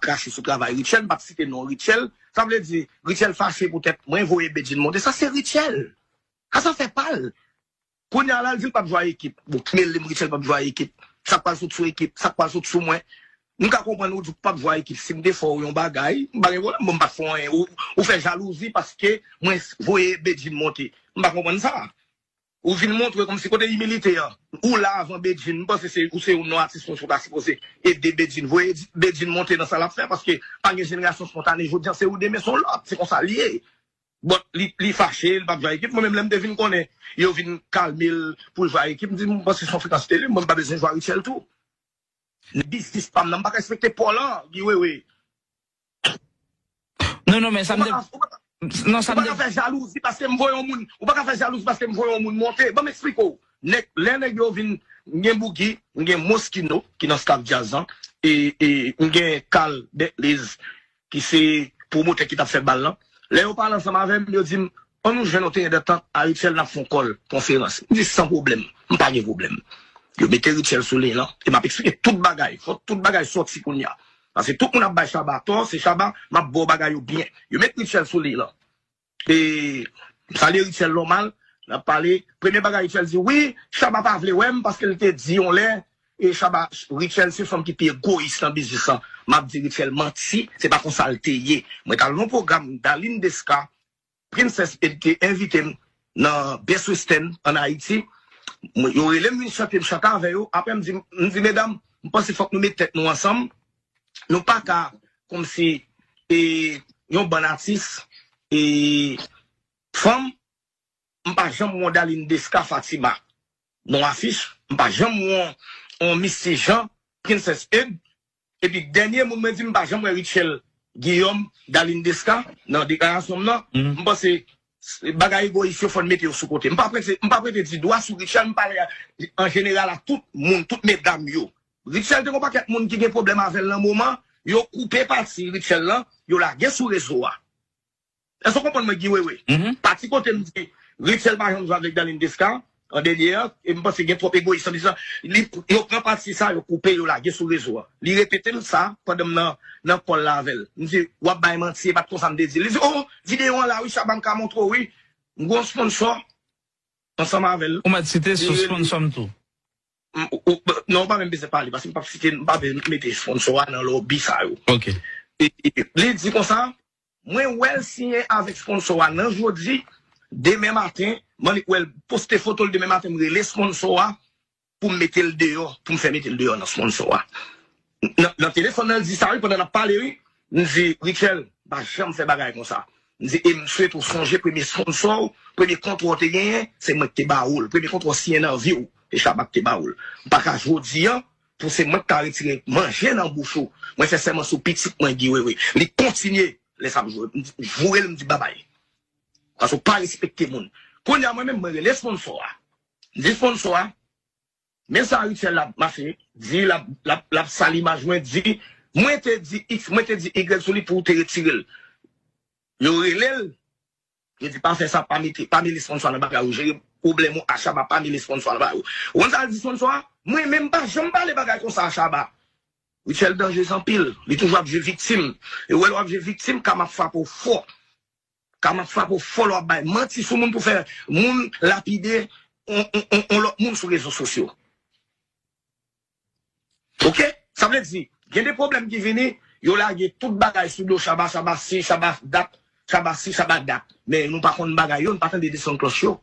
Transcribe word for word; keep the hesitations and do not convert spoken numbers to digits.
krache sou travay Rutshelle, m p ap site non Rutshelle. Sa vle di, Rutshelle fache poutèt mwen voye Bedjine monte. Sa se Rutshelle. Sa se afè pa l. Kounye a la, l di l p ap jwe ak ekip. Bon, ki mele m, Rutshelle p ap jwe ak ekip. Sa k pral sot sou ekip, sa k pral sot sou mwen. M ka konprann ou di w p ap jwe ak ekip. Si m te fè w yon bagay, m pa gen pwoblèm, bon, m pa t fè w anyen. Ou, ou fè jalouzi paske mwen voye Bedjine monte. M pa konprann sa. Ou vin montre kòmsi kote imilite an. Ou la avan Bedjine. M panse se, ou se youn nan atis mwen, ou ta sipoze ede Bedjine. Voye Bedjine monte nan sa l ap fè, paske pa gen jenerasyon spontane jodi a, se ou demen se yon lòt. Se konsa l ye. Bon, li, li fache, li p ap jwe ak ekip. Mwen menm, lè m te vin konnen, yo vin kalme l pou l jwe ak ekip, m di, m panse se yon frekans tele, mwen m pa bezwen jwe ak Rutshelle tou. Nan biznis pa m nan, m pa ka respekte Paul an, Guy Wewe. Non, non, men sa m te. Non, sa m te. Ou pa ka fè jalouzi paske m voye yon moun. Ou pa ka fè jalouzi paske m voye yon moun monte. Ban m eksplike w. Nèg, lè nèg yo vin, m gen Boogie, m gen Moschino, ki nan staff djaz lan, e, e m gen Carl Betliz, ki se pwomotè ki t ap fè bal lan. Lè yo pale ansanm avè m, yo di m, ann nou jwenn yon teren dantant a Rutshelle, n ap fè yon kòl konferans. M di, san pwoblèm, m pa gen pwoblèm. Yo mete Rutshelle sou liy lan, e m ap eksplike tout bagay. Fò tout bagay sòti kounye a. Paske tout moun ap bay Shabba tò, se Shabba, m ap ba w bagay yo byen. Yo met Rutshelle sou liy lan. E m salye Rutshelle nòmal, n ap pale. Premye bagay Rutshelle di, wi, Shabba pa vle wè m paske l te di yon lè, e Shabba, Rutshelle se fanm ki pi egoyis nan biznis lan. M ap di Rutshelle manti, se pa konsa l te ye. Mwen t al nan yon pwogram Darline Desca, Princess Ed te envite m nan Best Western ann Ayiti. Mwen, yo rele m vin chante, m chante avè yo. Apre m di, m di, medam, m panse fòk nou met tèt nou ansanm. Nou pa ka kòmsi e, yon bann atis e, fanm, m pa janm wè yon Darline Desca Fatima nan afich, m pa janm wè yon, yon Misty Jean, Princess Ed, epi dènye moun mwen di m pa janm wè Rutshelle Guillaume, Darline Desca nan deklarasyon m nan, m panse bagay egoyis yo fò n mete yo sou kote. M pa prete, m pa prete di dwa sou Rutshelle, m pale an jeneral a tout moun, tout medam yo. Rutshelle te gen yon pakèt moun ki gen pwoblèm avè l nan moman, yo koupe pati Rutshelle lan, yo lage sou rezo a. Èske w konprann mwen, Guy Wewe? Pati kote m di, Rutshelle pa janm jwe avèk Darline Desca, an dènye an, e m panse gen twòp egoyis nan biznis lan. Li, yo pran pati sa, yo koupe, yo lage sou rezo a. Li repete m sa pandan m nan, nan kòl la avè l. M di, w ap bay manti, e pa t konsa m te di. Li di, oh, videyo an la, wi, Shabba m ka montre w, wi. M gen yon sponsor, ansanm avè l. Ou mèt site sou sponsor m tou. Non, ou pa menm bezwen pale, paske m p ap site, m pa bezwen mete sponsor a nan lòbi sa yo. Ok. E, e, li di konsa, mwen wè l siyen avèk sponsor a nan jodi, demen maten, m annik wè l poste foto l demen maten, m rele sponsor a, pou m mete l deyò, pou m fè mete l deyò nan sponsor a. Nan, nan telefòn nan, l di sa wi, pandan n ap pale wi, m di, Rutshelle, m pa janm fè bagay konsa. M di, e m swete w sonje premye sponsor w, premye kontra w te genyen, se mwen ki te ba ou l. Premye kontra w siyen nan vi w, se Shabba ki te ba ou l. M pa ka jodi an, pou se mwen ki ta retire manje nan bouch ou. Mwen fè sèman sou pitit mwen, Guy Wewe. Li kontinye, lè sa m jwe, m di, joure l, m di babay. Paske w pa respekte moun. Kounye a mwen menm, mwen rele sponsor a. M di sponsor a, men sa Rutshelle l ap mache, di l ap, l ap, l ap sal imaj mwen, di, mwen te di X, mwen te di Y sou li pou w te retire l. Yo rele l, yo di pa fè sa, pa mete, pa mele sponsor a nan bagay ou, jere pwoblèm ou a Shabba, pa mele sponsor a nan bagay ou. Ou konn sa l di sponsor a? Mwen menm pa janm pale bagay konsa a Shabba. Rutshelle danjez anpil, li toujou ap jwe viktim. E ou wè lè w ap jwe viktim, kama ap frape w fò. Kama ap frape w fò lè w ap bay manti sou moun pou fè moun lapide on, on, on, on lòt moun sou rezo sosyo. Ok? Sa vle di, gen de pwoblèm ki vini, yo lage tout bagay sou do Shabba, Shabba si, Shabba dat, Shabba si, Shabba dat. Men nou pa konn bagay yo, nou pa tande desann klòch yo.